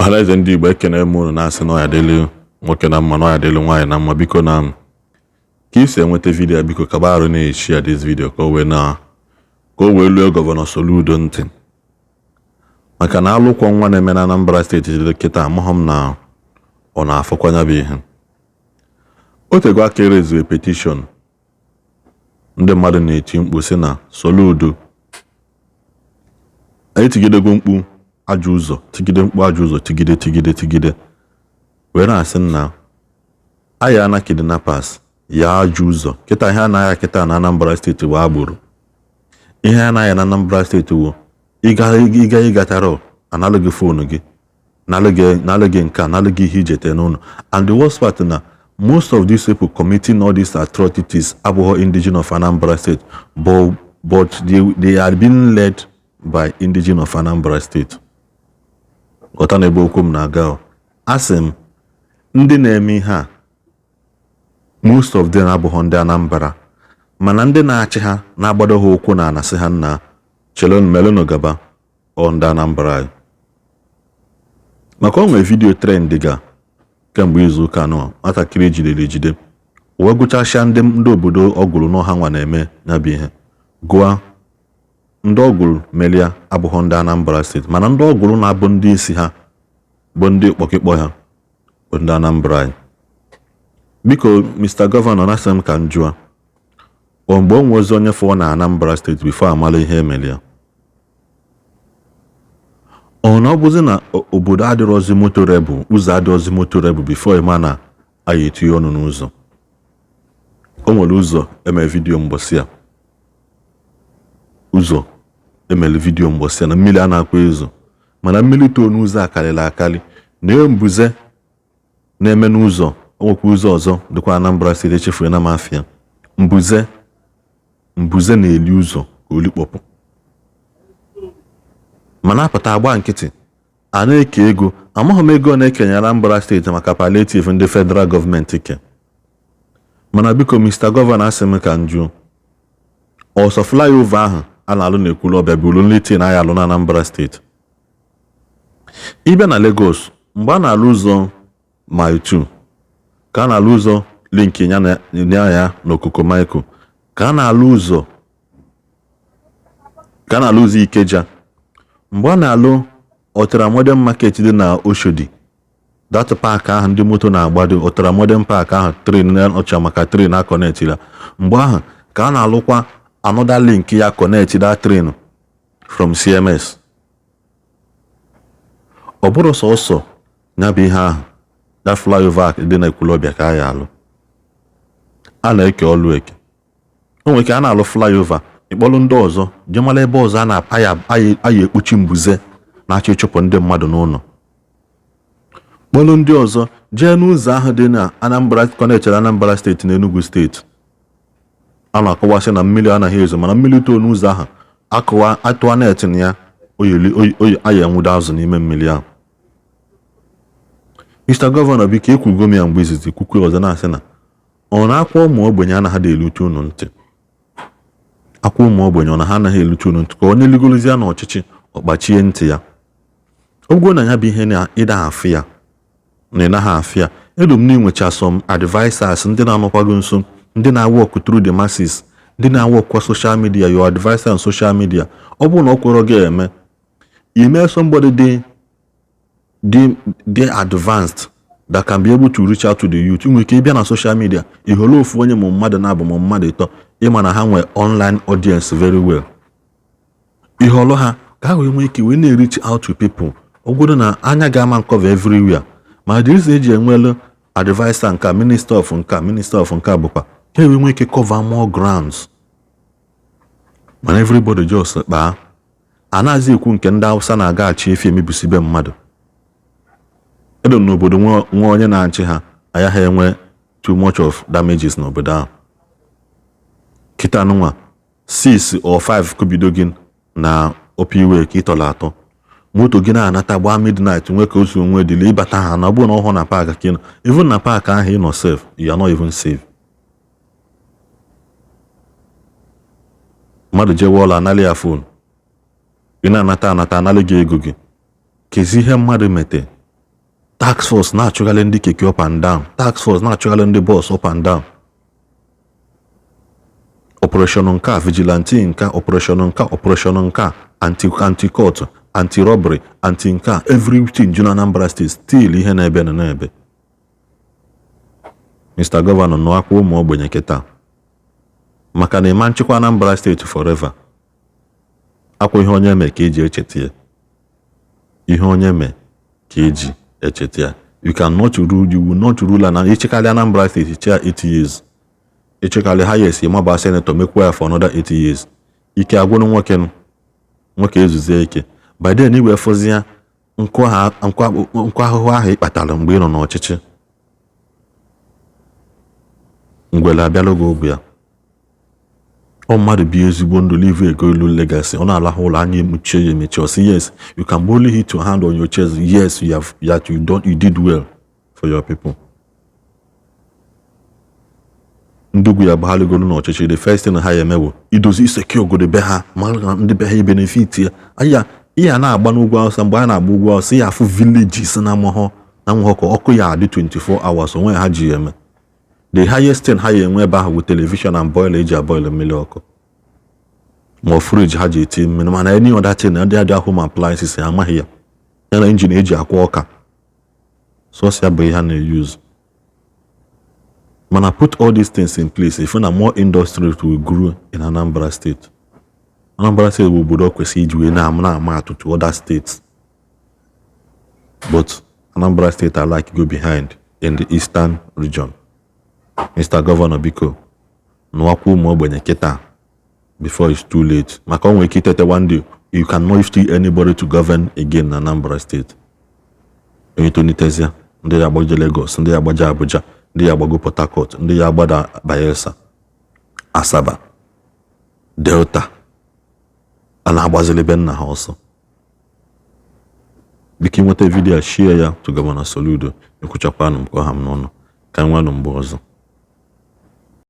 Ọhanaeze ndị Igbo, ekene m unu, na-asị na ọ ya dịlị nwoke na mma, na ọ ya dịlị nwaanyị na mma. Biko, na ka isi enweta video, biko kaba arụ na-eshi ya this video ka o wee lue Governor Soludo ntị, maka na alụkwọ nwa na-eme na Anambra Steeti jide kịta. Amaghị m na ọ na-afọkwanya bụ ihe o tego aka erezue petition. Ndị mmadụ na-eti mkpu sị na Soludo anyị tigidego mkpu ajọ ụzọ, tigide mkpu ajọ ụzọ, tigide, tigide, tigide, wee na-asị nna aya na kidnappers ya ajọ ụzọ. Kịta ihe anaghị kịta na Anambra Steeti bụ agboro. Ihe anaghị na Anambra Steeti bụ ịga ịgatara analụ gị phone gị, nalụ gị nke a, nalụ gị ihe ijete n'ụlọ. And the worst part na most of these people committing all these atrocities abụghị indigenous of Anambra State, but they are being led by indigenous of Anambra State. Ghọta na ebe okwu m na-aga. Asị m, ndị na-eme ihe a, most of them abụghị ndị Anambra, mana ndị na-achị ha, na-agbado ha ụkwụ na anasị ha nna chelonu melụnụ gaba, ọ ndị Anambra anyị. Maka o nwere video trend ga kemgbe izu ụka anọ, nwatakịrị ejidere ejide wee gụchasịa ndị obodo ọgwụrụ n'ọha nwa na-eme ya bụ ihe. Gụa ndị ọgwụrụ melia abụghị ndị Anambra Steeti, mana ndị ọgwụrụ na-abụ ndị isi ha bụ ndị kpọkịkpọ ha bụ ndị Anambra anyị. Biko, Mr. Governor, na-asị m ka m jụọ, ọ mgbe o nwezi onye fọọ na Anambra Steeti before amala ihe emere ya? Ọ na ọ bụzi na obodo adịrọzi motorable, ụzọ adịrọzi motorable before ịma na anyị etinye ọnụ n'ụzọ? O nwere ụzọ eme video mgbọsị a, ụzọ emere video mgbọsị a na mmiri a na-akwa ezo, mana mmiri too n'ụzọ a karịrị akarị na mbuze na-eme n'ụzọ. O nwekwa ụzọ ọzọ dịkwa Anambra Steeti, echefuru na mafia mbuze, mbuze na-eli ụzọ ka olikpọpụ, mana apụta agba nkịtị a na-eke ego. Amaghị m ego na-ekenye Anambra Steeti maka palliative ndị federal gọọmenti ke. Mana biko, Mr. Governor, asị m ka m jụọ, ọsọ flyover ahụ a na-alụ na Ekwulọbịa bụ only thing anyị alụ na Anambra Steeti? Ịbịa na Lagos, mgbe a na-alụ ụzọ Mile 2, ka a na-alụ ụzọ link ya na ya na Okokomaiko, ka a na-alụ ụzọ, ka a na-alụ ụzọ Ikeja, mgbe a na-alụ Ultra Modern Market dị na Oshodi, that park ahụ ndị moto na-agbado, Ultra Modern Park ahụ, train ọcha maka train a-connect ya, mgbe ahụ ka a na-alụkwa another link ya connect that train from CMS. Ọ bụrụ sọsọ ya bụ ihe ahụ, that flyover dị na Ekwulọbịa ka a ya alụ, a na-eke ọlụ eke. O nwere ike a na-alụ flyover, ịkpọlụ ndị ọzọ jee mara ebe ọzọ a na-aya ekpuchi mbuze na-achọ ịchụpụ ndị mmadụ n'ụlọ. Kpọlụ ndị ọzọ jee n'ụzọ ahụ dị na Anambra, connectịrị Anambra Steeti na Enugu Steeti, a na-akọwasị na mmiri anaghị ezo, mana mmiri too n'ụzọ ahụ, akụwa atụwa net na ya oyeli aya enwudo azụ n'ime mmiri ahụ. Mr. Governor, biko, ekwugo m ya mgbe izizi, kwukwe ọzọ, na-asị na ọ na-akwa ụmụ ogbenye anaghị elute unu ntị. Akwa ụmụ ogbenye ọ na ha anaghị elute unu ntị, ka onye ligolozie n'ọchịchị ọkpachie ntị ya ogwo na ya bụ ihe na ịda afụ ya na ị naghị afụ ya. Elu m na inwecha some advisers, ndị na-anọkwago nso, ndị na-work through the masses, ndị na-work social media, your adviser on social media. Ọ bụrụ na ọ kwere gị eme ime, somebody dị advanced that can be able to reach out to the youth. Nwere ike ịbịa na social media, iholo ofu onye ma mmadụ na-abụ ma mmadụ ịtọ, ịma na ha nwee online audience very well, iholu ha ka ha wee nwee ike wee na-reach out to people. Ọ na anya ga-ama cover everywhere, ma the reason eji enwelu adviser nka, minister of nka, minister of nka, bụkwa ka e wee nwee ike cover more grounds. Mana everybody just kpaa a na-azị ekwu nke ndị Hausa na-agaghachi efi emebisibe mmadụ edo n'obodo. Nwe onye na-achị ha agaghị enwe too much of damages n'obodo ahụ. Kịta nụnwa 6 or 5 kubido gị na opiwe ka ịtọrọ atọ moto gị na-anata gbaa midnight, nwee ka otu onwe dịle ịbata ha na ọ bụrụ na ọhụụ na park ka ị nọ, even na park ahụ ị nọ safe, you are not even safe. Mmadụ jewe ọla, analị ya phone, ị na-anata anata, analị gị ego gị. Kezi ihe mmadụ mete? Task force na-achụgharị ndị keke up and down, task force na-achụgharị ndị bus up and down, operation nka, vigilante nka, operation nka, operation nka, anti anti cult, anti robbery, anti nka, everything ju na Anambra State. Still ihe na-ebe na na-ebe. Mr. Governor, nụ akwa ụmụ ogbenye kịta, maka na ịma nchịkwa Anambra State forever. Akwa ihe onye mee ka eji echeta ya, ihe onye mee ka eji echeta ya. You cannot rule, you will not rule. Na ịchịkarị Anambra State chia 8 years, ịchịkarị highest, ịmaba senator, mekwa ya for another 8 years, ike agwụrụ nwoke nụ, nwoke ezuzie ike. By then iwee fụzi ya nkụ ahụhụ ahụ ị kpatara mgbe ị nọ n'ọchịchị. Ngwele abịala gị ogwu ya. Ọ mmadụ bi ezigbo ndụ, live a good legacy, ọ na-alahụ ụlọ, anya emechie ya emechi, ọ sị, "Yes," you can boldly hit your hand on your chest, yes, you have that, you don't, you did well for your people. Ndị ugwu ya gbagharịgoro n'ọchịchị, the first thing ha ya eme bụ idozi iseki ogodo be ha, ma ndị be ha benefit ya. Anya ihe a na-agba n'ugwu Awụsa, mgbe a na-agba ugwu Awụsa, ya afụ villages na amahọ na nwụhọ ka ọkụ ya adị 24 hours. Onwe ha ji ya eme, the highest thing ha ya enwe ebe ahụ bụ television and boiler eji aboil mmiri ọkụ, ma ọ fridge ha ji eti mmiri. Mana any other thing, ndị adị home appliances, ha amaghị ya, ya na engine eji akwa ọka, sọsọ ya bụ ihe ha na-use. Mana put all these things in place, if na more industries will grow in Anambra State. Anambra State bụ obodo kwesịrị iji wee na-ama atụ to other states, but Anambra State are like go behind in the eastern region. Mr. Governor, biko, nụwakwa ụmụ ogbenye kịta before it's too late, maka o nwere ike itete one day, you cannot see anybody to govern again na Anambra State. Onye tonitezia, ndị ya agbaje Lagos, ndị ya agbaje Abuja, ndị ya agbago Port Harcourt, ndị ya agbada Bayelsa, Asaba, Delta, a na-agbazili be nna ha ọsọ. Biko, nweta video, share ya to Governor Soludo. Ekwuchakwanụ m ka ọha m n'ọnụ. Ka nwanụ mgbe ọzọ.